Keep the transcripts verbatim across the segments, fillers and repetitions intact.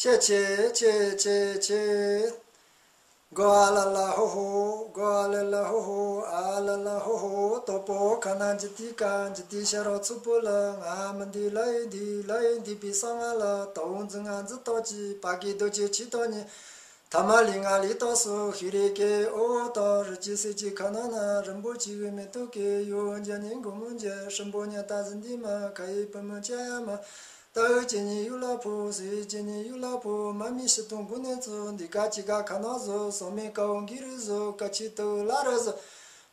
ཆེ་ཆེ་ཆེ་ཆེ་ཆེ། གོ་ཨ་ལ་ལ་ཧོ་ཧོ། གོ་ཨ་ལ་ལ་ཧོ་ཧོ། ཨ་ལ་ལ་ཧོ་ཧོ། དོ་པོ་ཁ་ན་འཇི་ཏི་ཀ། འཇི་ཏི་ཤ་རོ་ཚུ་པོ་ལ། ང་མི་འདི་ལ་ཡི་འདི་ལ་ཡི་འདི་པི་སང་ང་ལ། དོ་འཛི་ང་འཛི་དོ་ཅི། པ་ཀི་དོ་ཅི་ཆི་དོ་ཉི། ཐ་མ་ལི་ང་ལི་དོ་སུ། ཤི་རི་ཀེ་ཨོ་དོ། རི་ཅི་སི་ཅི་ཁ་ན་ན། རིན་པོ་ཆི་གི་མེ་ཏོག་གི། ཡོ་འཇ་ཉི་གོ་མོ་འཇ། སྲིན་པོ་ཉ་ཏ་ཟི་འདི་མ། ཁ་ཡི་པུ་མོ་ཅ་ཡ་མ། ཏ་འུ་ཅི་ཉི་ཡུ་ལ་ཕུ། སི་ཡི་ཅི་ཉི་ཡུ་ལ་ཕུ། མ་མི་ཤི་ཏུང་གུ་ནེ་ཙུ། འདི་ཀ་ཅི་ཀ་ཁ་ན་ཟོ། སོ་མེ་ཀ་འོ་གི་རི་ཟོ། ཀ་ཆི་ཏུ་ལ་རི་ཟོ།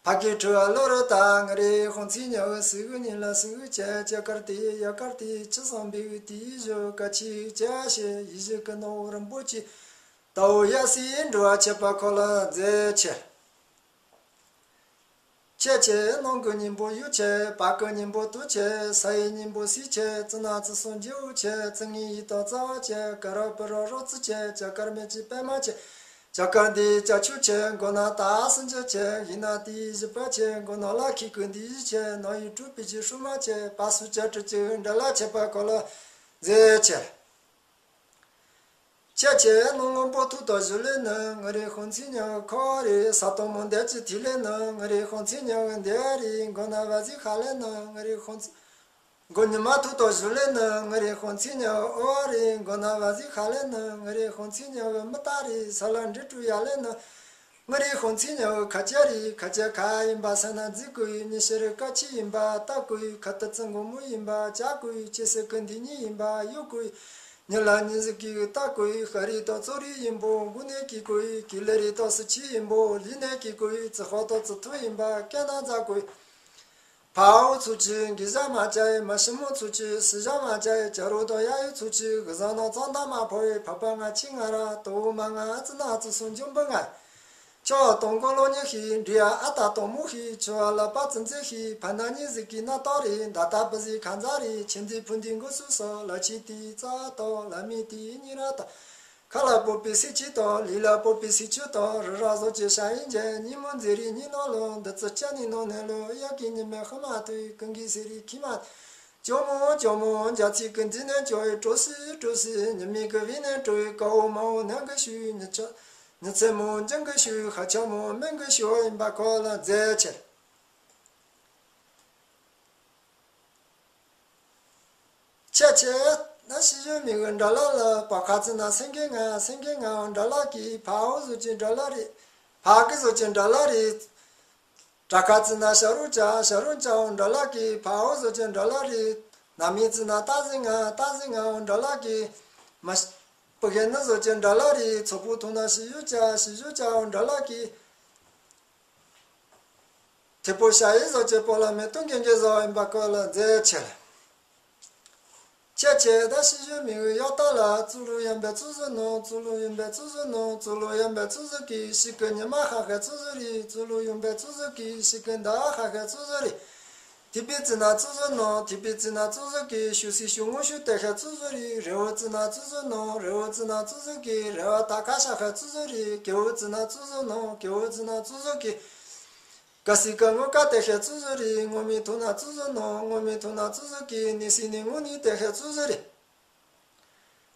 ཕ་ཀི་ཁྲུ་ཨ་ལོ་རི་ཏ། ང་རི་ཧོང་ཚི་ཉ་འུ། སི་གུ་ཉི་ལ་སི་གུ་ཅ། ཅ་དཀར་ཏི་ཡ་དཀར་ཏི། ཅི་སང་བི་གུ་ཏི་ཡི་ཞོ། ཀ་ཆི་ཅ་ཤེ་ཡི་ཞི་ཀི་ནོ་རིན་པོ་ཆི། ཏའོ་ཡ་སི་འགྲོ་བ་ཁྱད་པར་འཁོར་ལོ་མཛད་ཆེ། ཆེ་ཆེ་ནང་གི་སྙིང་པོ་ཡུ་ཆེ། བར་གི་སྙིང་པོ་དུ་ཆེ། ས་ཡི་སྙིང་པོ་སི་ཆེ། ཙི་ན་ཙི་སུ་འཇིའུ་ཆེ། ཙི་ངི་ཡི་དང་རྩ་བ་ཆེ། ཀ་ར་པུ་ར་རོ་ཙི་ཆེ། ཅ་དཀར་མེ་ཅི་པད་མ་ཆེ། ཅ་དཀར་འདི་ཅ་ཆུ་ཆེ། མགོ་ན་ཏ་སུ་འཇི་ཆེ། ཡི་ན་ཏི་བཞི་པ་ཆེ། མགོ་ན་ལ་ཁི་ཀུ་འདི་བཞི་ཆེ། ན་ཡུ་ཀྲུ་པི་ཅི་ཧྲུ་མ་ཆེ། པ་སུ་ཅ་ཀྲུ་ཅི་འདྲ་ལ་ཁྱད་པར་འཁོར་ལོ་མཛད་ཆེ། ཆེ་ཆེ་ནང་སྔོན་པོ་ཐུག་དང་ཞུ་ལེ་ནི། ང་རི་ཧོང་ཚི་ཉ་འུ་ཁོ་རི། ས་དོང་མོ་འདེ་ཅི་ཐི་ལེ་ནི། ང་རི་ཧོང་ཚི་ཉ་འུ་འདེ་རི། མགོ་ན་བ་ཟི་ཁ་ལེ་ནི། ང་རི་ཧོང་ཚི། མགོ་ཉི་མ་ཐུག་དང་ཞུ་ལེ་ནི། ང་རི་ཧོང་ཚི་ཉ་འུ་ཨོ་རི། མགོ་ན་བ་ཟི་ཁ་ལེ་ནི། ང་རི་ཧོང་ཚི་ཉ་འུ་མི་ཏ་རི། ས་ལ་འདྲི་ཀྲུ་ཡ་ལེ་ནི། ང་རི་ཧོང་ཚི་ཉ་འུ་ཁ་ཅ་རི། ཁ་ཅ་ཁ་ཡིན་པ་ས་ན་ཛི་ཀུ་ཡི། ཉི་ཤེ་རི་ཀ་ཆི་ཡིན་པ་ཏ་ཀུ་ཡི། ཁ་ཏི་ཙི་མགོ་མོ་ཡིན་པ་ཅ་ཀུ་ཡི། ཅི་སི་ཀི་འདི་ཉི་ཡིན་པ་ཡུ་ཀུ་ཡི། ཉི་ལ་ཉི་ཟི་ཀི་ཡི་ཏ་ཀུ་ཡི། ཤ་རི་དོ་ཙོ་རི་ཡིན་པོ་མགུ་ནེ་ཀི་ཀུ་ཡི། ཀི་ལི་རི་དོ་སི་ཆི་ཡིན་པོ་ལི་ནེ་ཀི་ཀུ་ཡི། ཙི་ཧོ་དོ་ཙི་ཐུ་ཡིན་པ་ཀེ་ན་ཛ་ཀུ་ཡི། ཕ་འུ་ཚུ་ཅི་གི་ཟ་མ་ཅ་ཡི། མ་ཤི་མོ་ཚུ་ཅི་སི་ཟ་མ་ཅ་ཡི། ཅ་རུ་དོ་ཡ་ཡི་ཚུ་ཅི་གི་ཟ་ནོ་ཙང་ད་མ་ཕོ་ཡི། ཕ་པ་ང་ཆི་ང་ར་དོ་མ་ང་ཙི་ན་ཙི་སུ་འཇོམས་པ་ང་། ཅོ་དང་གོ་ལོ་ཉི་ཤི། འདྲི་ཡ་ཨ་ཏ་དང་མོ་ཤི། ཆུ་ཨ་ལ་པ་ཙི་ཛི་ཤི། ཕ་ན་ཉི་ཟི་ཀི་ན་ཏོ་རི། ད་ཏ་པི་ཟི་ཁ་ཛ་རི། ཆི་འཛི་ཕུ་འདི་མགོ་སུ་སོ། ལ་ཆི་ཏི་ཙ་ཏོ། ལ་མི་ཏི་ཉི་ར་ཏོ། ཁ་ལ་པོ་པི་སི་ཆི་ཏོ། ལི་ལ་པོ་པི་སི་ཆུ་ཏོ། རི་ར་ཟོ་ཅི་ཤ་ཡིན་ཅན། ཉི་མོ་འཛི་རི་ཉི་ནོ་ལོ། འདི་ཙི་ཅ་ནི་ནོ་ནེ་ལོ། ཡ་ཀི་ཉི་མེ་ཧ་མ་ཏུ་ཀུན་གི་སི་རི་ཁི་མ། ཅོ་མོ་ཅོ་མོ་འཇའ་ཚིག་གི་འཛི་ནེ་ཅོ་ཡི། ཀྲོ་སི་ཀྲོ་སི་ཉི་མིག་གི་བི་ནེ་ཀྲོ་ཡི། ཀ་འོ་མ་འོ་ནང་གི་ཤུ་ཡི། ཉི་ཆ་ཉི་ཚེ་མོ་འཇང་གི་ཤུ་ཡི། ཧ་ཆ་མོ་མེང་གི་ཤུ་ཡིན་པ་ཁོ་ལ་མཛད་ཆེ། ཆེ་ཆེ་ན་ཤི་ཡོད་མི་གི་འདྲ་ལ་ལ། པ་ཁ་ཙི་ན་སེང་གེ་ང་སེང་གེ་ང་འདྲ་ལ་གི། ཕ་འོ་ཟོ་ཅི་འདྲ་ལ་རི། ཕ་གི་ཟོ་ཅི་འདྲ་ལ་རི། ཏྲ་ཁ་ཙི་ན་ཤ་རུ་ཅ་ཤ་རུ་ཅ་འོ་འདྲ་ལ་གི། ཕ་འོ་ཟོ་ཅི་འདྲ་ལ་རི། ན་མི་ཙི་ན་ཏ་ཟི་ང་ཏ་ཟི་ང་འོ་འདྲ་ལ་གི། མ་ཤི་པུ་གེ་ནི་ཟོ་ཅི་འདྲ་ལ་རི། ཚོ་པུ་ཐུ་ན་ཤི་ཡོད་ཅ་ཤི་ཡོད་ཅ་འོ་འདྲ་ལ་གི། ཐེ་པོ་ཤ་ཡི་ཟོ་ཅི་པོ་ལ་མེ་ཏུང་གེ་གེ་ཟོ་ཡིན་པ་ཁོ་ལ་མཛད་ཆེ། ཆེ་ཆེ་ད་ཤི་ཡོད་མི་གི་ཡོ་ཏ་ལ། ཙུ་ལུ་ཡན་པེ་ཙུ་ཟི་ནོ། ཙུ་ལུ་ཡན་པེ་ཙུ་ཟི་ནོ། ཙུ་ལུ་ཡན་པེ་ཙུ་ཟི་གི། ཤི་གི་ཉི་མ་ཧ་ཧེ་ཙུ་ཟི་རི། ཙུ་ལུ་ཡན་པེ་ཙུ་ཟི་གི། ཤི་གི་ད་ཧ་ཧེ་ཙུ་ཟི་རི། ཐི་པི་ཙི་ན་ཙུ་ཟི་ནོ། ཐི་པི་ཙི་ན་ཙུ་ཟི་གི། ཤུ་སི་ཤུ་ངུ་ཤུ་ཏེ་ཧེ་ཙུ་ཟི་རི། རེ་བོ་ཙི་ན་ཙུ་ཟི་ནོ། རེ་བོ་ཙི་ན་ཙུ་ཟི་གི། རེ་བ་ད་ཁ་ཤ་ཧེ་ཙུ་ཟི་རི། གེ་བོ་ཙི་ན་ཙུ་ཟི་ནོ། གེ་བོ་ཙི་ན་ཙུ་ཟི་གི། ཀ་སི་ཀ་ངོ་ཀ་ཏེ་ཧེ་ཙུ་ཟི་རི། ངོ་མི་ཐུ་ན་ཙུ་ཟི་ནོ། ངོ་མི་ཐུ་ན་ཙུ་ཟི་གི། ནི་སི་ནི་ངུ་ནི་ཏེ་ཧེ་ཙུ་ཟི་རི།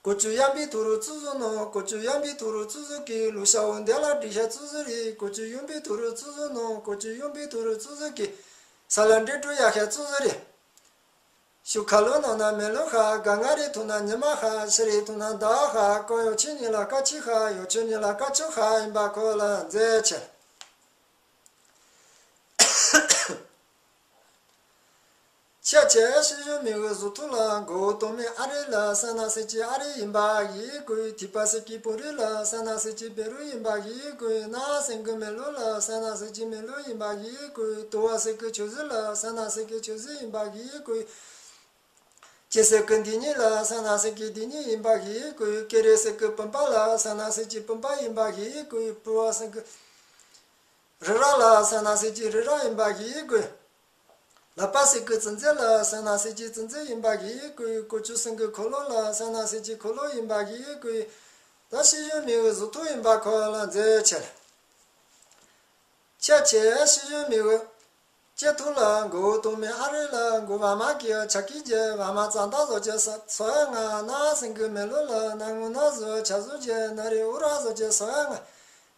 ཀོ་ཅུ་ཡན་པི་ཐུ་རུ་ཙུ་ཟི་ནོ། ཀོ་ཅུ་ཡན་པི་ཐུ་རུ་ཙུ་ཟི་གི། ལུ་ཤ་འོ་འདེ་ལ་འདྲི་ཧེ་ཙུ་ཟི་རི། ཀོ་ཅུ་ཡུན་པི་ཐུ་རུ་ཙུ་ཟི་ནོ། ཀོ་ཅུ་ཡུན་པི་ཐུ་རུ་ཙུ་ཟི་གི། ས་ལ་འདྲེ་ཀྲུ་ཡ་ཧེ་ཙུ་ཟི་རི། ཤུ་ཁ་ལོ་ནོ་ན་མེ་ལོ་ཧ། ག་ང་རི་ཐུ་ན་ཉི་མ་ཧ། ཤི་རི་ཐུ་ན་ཟླ་ཧ། ཀོ་ཡོ་ཆི་ཉི་ལ་ཀ་ཆི་ཧ། ཡོ་ཆི་ཉི་ལ་ཀ་ཆུ་ཧ་ཡིན་པ་ཁོ་ལ་མཛད་ཆེ། ཆེ་ཆེ་ཤི་ཡོད་མི་གི་གཟུགས་ཐུག་ལ། མགོ་བོ་དོ་མི་ཨ་རི་ལ། ས་ན་སི་ཅི་ཨ་རི་ཡིན་པ་ཡི་གོ། ཐི་པ་སི་ཀི་པུ་རི་ལ། ས་ན་སི་ཅི་བེ་རུ་ཡིན་པ་ཡི་གོ། ན་སེང་གི་མེ་ལོ་ལ། ས་ན་སི་ཅི་མེ་ལོ་ཡིན་པ་ཡི་གོ། ཏུ་བ་སི་ཀི་ཆུ་ཟི་ལ། ས་ན་སི་ཀི་ཆུ་ཟི་ཡིན་པ་ཡི་གོ། ཅི་སི་ཀི་འདི་ཉི་ལ། ས་ན་སི་ཀི་འདི་ཉི་ཡིན་པ་ཡི་གོ། ཀེ་རེ་སི་ཀི་པུམ་པ་ལ། ས་ན་སི་ཅི་པུམ་པ་ཡིན་པ་ཡི་གོ། པུ་བ་སི་ཀི་རི་ར་ལ། ས་ན་སི་ཅི་རི་ར་ཡིན་པ་ཡི་གོ། ལ་པ་སི་ཀི་ཙི་ཛི་ལ། ས་ན་སི་ཅི་ཙི་ཛི་ཡིན་པ་ཡི་གོ། ཀོ་ཅུ་སེང་གི་ཁོ་ལོ་ལ། ས་ན་སི་ཅི་ཁོ་ལོ་ཡིན་པ་ཡི་གོ། ད་ཤི་ཡོད་མི་གི་གཟུགས་ཐུག་ཡིན་པ་ཁོ་ལ་མཛད་ཆེ། ཆེ་ཆེ་ཤི་ཡོད་མི་གི། སྐྱེ་ཐུ་ལ་མགོ་བོ་དུང་མའི་ཨ་རི་ལ་མགོ་བ་མ་གི་ཆ་ཀི་ཇེ་བ་མ་ཙང་ད་བཟོ་ཅེ་སོ་ཡ་ང་ན་སེང་གི་མེ་ལོ་ལ་ན་ངུ་ན་བཟོ་ཆ་བཟོ་ཅེ་ན་རི་ཨུ་ར་བཟོ་ཅེ་སོ་ཡ་ང་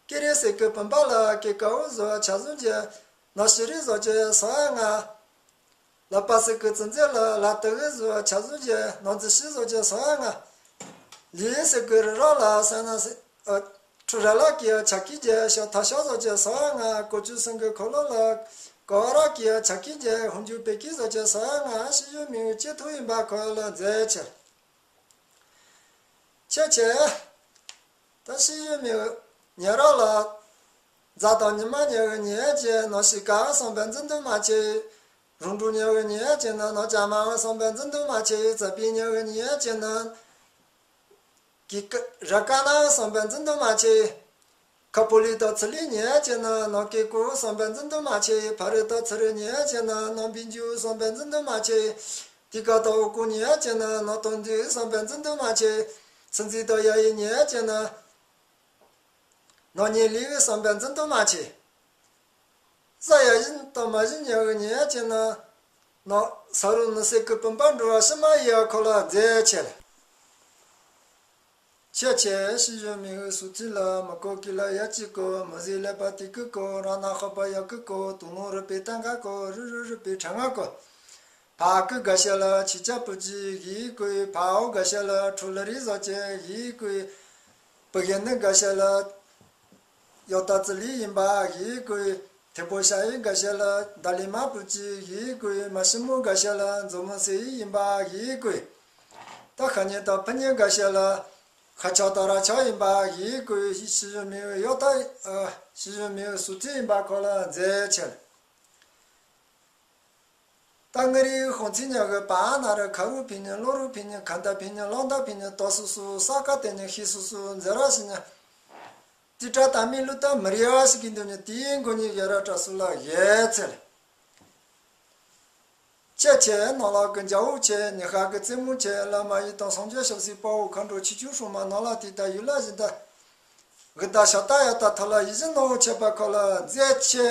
ཀེ་རི་སེ་གི་བུམ་པ་ལ་ཀེ་ཀ་བོ་བཟོ་ཆ་བཟོ་ཅེ་ན་ཤི་རི་བཟོ་ཅེ་སོ་ཡ་ང་ལ་པ་སེ་གི་ཙི་ཛེ་ལ་ལ་ཏི་གི་བཟོ་ཆ་བཟོ་ཅེ་ན་ཙི་ཤི་བཟོ་ཅེ་སོ་ཡ་ང་ལི་སེ་གི་རི་ར་ལ་ས་ན་སེ་ཨ། ཁྲུ་ར་ལ་ཀི་ཡ་ཆ་ཀི་ཇེ་ཤ་ཐ་ཤ་བཟོ་ཅེ་སོ་ཡ་ང་ཀོ་ཅུ་སེང་གི་ཁོ་ལོ་ལ་ཀོ་ར་ཀི་ཡ་ཆ་ཀི་ཇེ་ཧུན་ཇུ་པེ་ཀི་བཟོ་ཅེ་སོ་ཡ་ང་ཤི་ཡུ་མི་ཡུ་ཅི་ཐུ་ཡིན་པ་ཁོ་ལ་མཛེས་ཆེ། ཆེ་ཆེ། ད་ཤི་ཡུ་མི་ཡུ་ཉེ་ར་ལ་རྫ་དང་ཉི་མ་ཉེ་གི་ཉེ་ཅེ་ནོ་ཤི་ཀ་སོང་པའི་འཛིན་དུ་མ་ཆེ། རུང་དྲུ་ཉེ་གི་ཉེ་ཅེ་ན་ནོ་ཅ་མ་སོང་པའི་འཛིན་དུ་མ་ཆེ། ཙ་པི་ཉེ་གི་ཉེ་ཅེ་ན། ཀི་ཀ་ར་ཀ་ན་སོང་པའི་འཛིན་དུ་མ་ཆེ། ཁ་པོ་ལི་དང་ཚི་ལི་ཉེ་ཅེ་ན་ནོ་ཀེ་ཀུ་སོང་པའི་འཛིན་དུ་མ་ཆེ། ཕ་རི་དང་ཚི་རི་ཉེ་ཅེ་ན་ནོ་བིན་ཇུ་སོང་པའི་འཛིན་དུ་མ་ཆེ། ཏི་ཀ་དང་ཨུ་ཀུ་ཉེ་ཅེ་ན་ནོ་ཏོན་ཏི་སོང་པའི་འཛིན་དུ་མ་ཆེ། ཚི་འཛི་དང་ཡ་ཡི་ཉེ་ཅེ་ན་ནོ་ཉེ་ལི་སོང་པའི་འཛིན་དུ་མ་ཆེ། ས་ཡ་བཞིན་དང་མ་བཞིན་ཉེ་གི་ཉེ་ཅེ་ན་ནོ་ས་རུ་ནི་སེ་གི་བུམ་པ་འགྲོ་བ་ཕྱི་མ་ཡི་ཁོ་ལ་མཛེས་ཆེ། ཆེ་ཆེ་ཤི་ཡུ་མི་ཡུ་སུ་ཚི་ལ་མི་ཀོ་ཀི་ལ་ཡ་ཅི་ཀོ་མི་ཟི་ལེ་པ་ཏི་ཀི་ཀོ་ར་ན་ཧོ་པ་ཡ་ཀི་ཀོ་དུ་ནོ་རི་པེ་ཏན་ག་ཀོ་རི་རི་རི་པེ་ཁྲ་ང་ཀོ། ཕ་ཀི་ག་ཤ་ལ་ཆི་ཅ་པུ་ཅི་གི་ཀོ་ཕ་འོ་ག་ཤ་ལ་ཁྲུ་ལ་རི་ཟོ་ཅེ་གི་ཀོ། པུ་གེ་ནི་ག་ཤ་ལ་ཡོ་ཏ་ཙི་ལི་ཡིན་པ་གི་ཀོ། ཐེ་པོ་ཤ་ཡི་ག་ཤ་ལ་ད་ལི་མ་པུ་ཅི་གི་ཀོ། མ་ཤི་མོ་ག་ཤ་ལ་མཛོ་མོ་སེ་ཡི་ཡིན་པ་གི་ཀོ། ད་ཁ་ཉེ་ད་ཕུ་ཉེ་ག་ཤ་ལ་ཁ་ཆ་ད་ར་ཆ་ཡིན་པ་གི་ཀོ། ཤི་ཡུ་མི་ཡུ་ཡོ་ཏ་ཨ་ཤི་ཡུ་མི་ཡུ་སུ་ཚི་ཡིན་པ་ཁོ་ལ་མཛེས་ཆེ། ད་ང་རིག་ཧོང་ཚི་ཉག་གི་པ་ན་ར་ཁ་རུ་ཕི་ཉི་ལོ་རུ་ཕི་ཉི་ཁ་མདའ་ཕི་ཉི་ལོ་མདའ་ཕི་ཉི་ཏོ་སུ་སུ་ས་ཀ་ཏེ་ཉི་ཤི་སུ་སུ་མཛེ་ར་ཤི་ཉི། ཏི་ཏྲ་ཏ་མི་ལུ་ཏ་མི་རི་ཡ་ཤི་གི་འདུ་ཉི་ཏི་མགོ་ཉི་ཡ་ར་ཏྲ་སུ་ལ་ཡེ་ཚེ་ལེ། ཆེ་ཆེ་ནོ་ལ་གི་འཇའ་འུ་ཆེ་ཉི་ཤ་གི་རྩེ་མོ་ཆེ་བླ་མ་ཡི་དང་སངས་རྒྱས་ཞབས་སི་དཔའ་བོ་མཁའ་འགྲོ་ཆི་ཆུ་སྲུང་མ་ནོ་ལ་ཏི་ཏ་ཡུལ་ལ་བཞིན་ཏ། གི་ད་ཤ་ཏ་ཡ་ཏ་ཐ་ལ་ཡི་བཞིན་ནོ་ཆེ་པ་ཁོ་ལ་མཛེས་ཆེ།